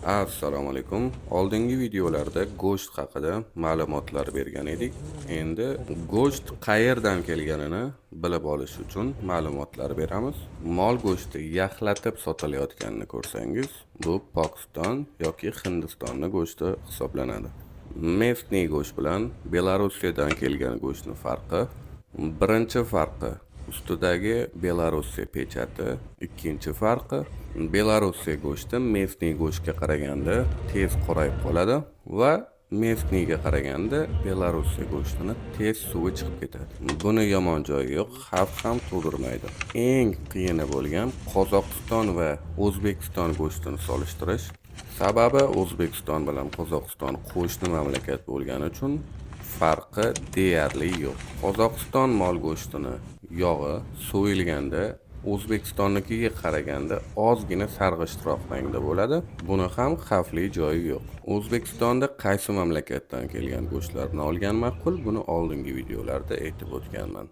Assalomu alaykum. Oldingi videolarda go'sht haqida ma'lumotlar bergan edik. Endi go'sht qayerdan kelganini bilib olish uchun ma'lumotlar beramiz. Mol go'shti yaxlatib sotilayotganini ko'rsangiz, bu Pokiston yoki Hindistonni go'shti hisoblanadi. Местный go'sht bilan Belorussiyadan kelgan go'shtni farqi: birinchi farqi ustidagi Belorussiya pechati, ikkinchi farqi Belorussiya go'shti местный go'shtga qaraganda tez qorayib qoladi va местный ga qaraganda Belorussiya go'shtini tez suvi chiqib ketadi. Buni yomon joyi yo'q, xavf ham tug'dirmaydi. Eng qiyini bo'lgan Qozog'iston va O'zbekiston go'shtini solishtirish. Sababi O'zbekiston bilan Qozog'iston qo'shni mamlakat bo'lgani uchun farqi deyarli yo'q. Qozog'iston mol go'shtini yog'i so'yilganda O'zbekistonnikiga qaraganda ozgina sarg'ishtroq rangda bo'ladi. Buni ham xavfli joyi yo'q. O'zbekistonda qaysi mamlakatdan kelgan go'shtlarni olgan ma'qul, buni oldingi videolarda aytib o'tganman.